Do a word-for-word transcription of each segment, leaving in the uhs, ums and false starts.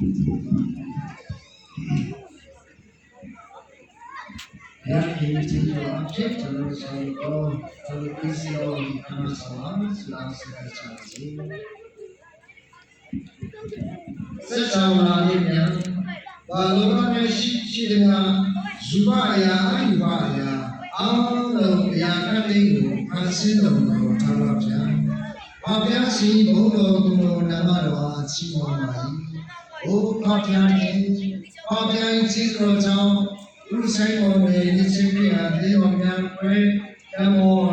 ဘုရားခင်ကြီးကို အဖြစ်ကျွန်တော်တို့ကို ကျွန်တော်ပြီးစီတော့ဒီခါမှာဆောင်ပါဆိုတာဆက်လက်ချပါစေ။ စัจ java လေးများ ဘာလောက၌ရှိရှိသမျှ ရူပအရာ၊ အရူပအရာ အားလုံးအရာခပ်သိမ်းကို ဖန်ဆင်းတော်မူတော်မူထားပါဗျာ။ ဘာဘုရားရှင်ဘုန်းတော်ကိုယ်တော်နာမတော်အားချီးမွမ်းပါ၏။ အိုဖခင်နှင့် ဖခင်၏ကျေးဇူးတော်ကြောင့် လူဆိုင်ပေါ်တွင်နေခြင်းဖြစ်ရာ သင်တော်များခွဲတမော်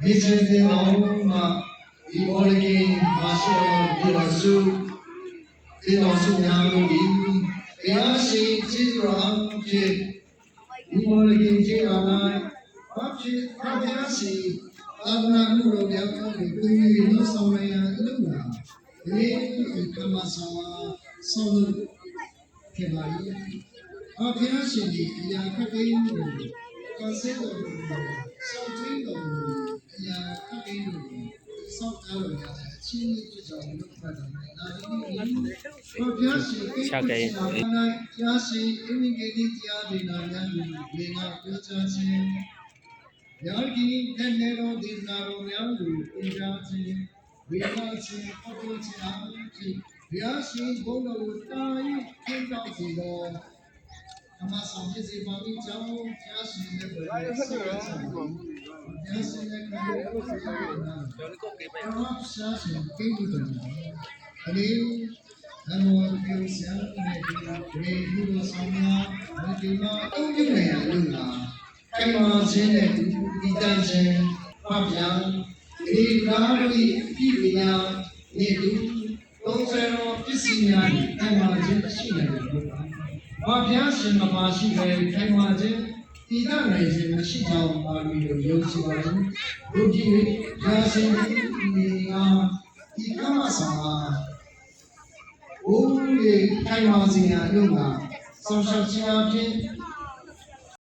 နေခြင်းသင်တော်မှ ဒီမော်လကင်မှာရှိသော ဒီတော်စု ဒီတော်စုများတို့သည် ဘုရားရှင်ကျေးဇူးတော်အားဖြင့် ဒီမော်လကင်ကျေးရွာ၌ဘာဖြစ်ဘာဘုရားရှင်သာသနာ့လူတော်များအားဖြင့် ကိုယ်ရည်လုံးဆောင်နိုင်ရန်အလို့ငှာ ဒီနေ့အခမ်းအနားဆောင်အားဆောင်လို့ ခဲ့ပါ၏။ အာဖျားရှင်သည်အရာခပ်သိမ်းတို့ကို ကံစဲတော်မူသော စောင့်ထိန်းတော်မူသောအရာခပ်သိမ်းတို့ကို စောင့်အားတော်မူတဲ့အချင်းချင်းဖြစ်ကြောင်းနှုတ်ထွက်တော်မူလာသည်။ အာဖျားရှင် ချခဲ့ရင် ဘုရားရှင်အင်းမြင့်ဂေလိတရားဒေသနာများတွင် လေငါပြောကြားခြင်း ဘုရားခင်လက်နယ်တော်ဒေသနာတော်များကိုပင်ကြားခြင်း ဝေငှခြင်း ဟောပြောခြင်းအားဖြင့် ဘုရားရှင်ဘုန်းတော်ကိုတားယူခင်းတောက်စေသော ဓမ္မဆောင်ဖြစ်စေပါမည်ကြောင်း ဘုရားရှင်လက်ဝဲဆက်ရကြပါဘုရားရှင်လက်ခံရကြပါဘုရားရှင်ကိန်းကိုတော်မူပါ။ အနည်း အမော်အပြုံးစံနဲ့ဒီရေဘူးတော်ဆောင်များမဒီမအုံးပြုံးနိုင်ရလို့လား။ ခိုင်မာခြင်းနဲ့အတူတည်တံ့ခြင်း၊ ဖတ်ပြ၊ သရေတံတားတို့၏အပြုအမူများနှင့်အတူသုံးစွဲသောပစ္စည်းများနှင့်ခိုင်မာခြင်းရှိနိုင်ပါမည်။ ဖတ်ပြခြင်းမပါရှိဘဲခိုင်မာခြင်းတည်တံ့နိုင်ခြင်းမရှိကြောင်းပါမည်လို့ယုံကြည်ပါသည်။ ယုံကြည်၍ဘုရားရှင်၏နေငါဒီကမ္ဘာဆောင်မှာ အိုးရေခိုင်မာစေရန်အလို့ငှာစောင့်ရှောက်ခြင်းအပြင်